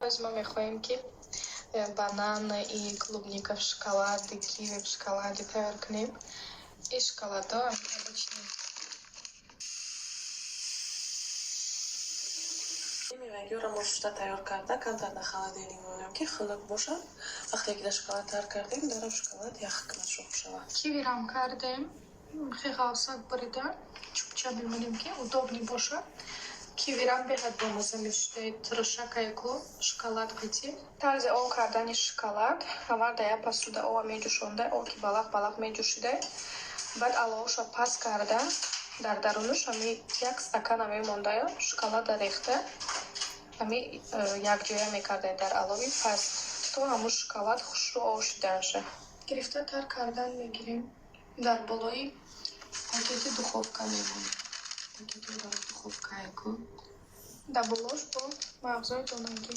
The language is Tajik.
Боз мо мехоҳем, ки банан и клубника в шоколаде, киви в шоколаде тайёр кунем. И шоколадҳо обычный. Мевагиҳоро мо шуста тайёр карда, камтар дар холодильник монем, ки хунук бошад. Вақте ки дар шоколад тар кардем, дарав шоколад ях кунад, шох шавад. Кивирам кардем, хе ғавсак бурида, чӯбча мемонем, ки удобный бошад. Кивирам беҳад бомазза мешуда, турушакаяку шоколад қити. Тарзи об кардани шоколад: аввал дар як посуда ова меҷӯшонда, об ки балақ балақ меҷӯшида, баъд аловашро паст карда, дар дарунаш ами як стакана мемондаю, шоколада рехта, ами якҷоя мекарда дар алови паст, то ҳамун шоколад хушрӯ об шуданша. Гирифта тар кардан мегирем, дар болои пакети духовка мемонем. Пакети духовкаяку дар болош бо мағзои донагӣ.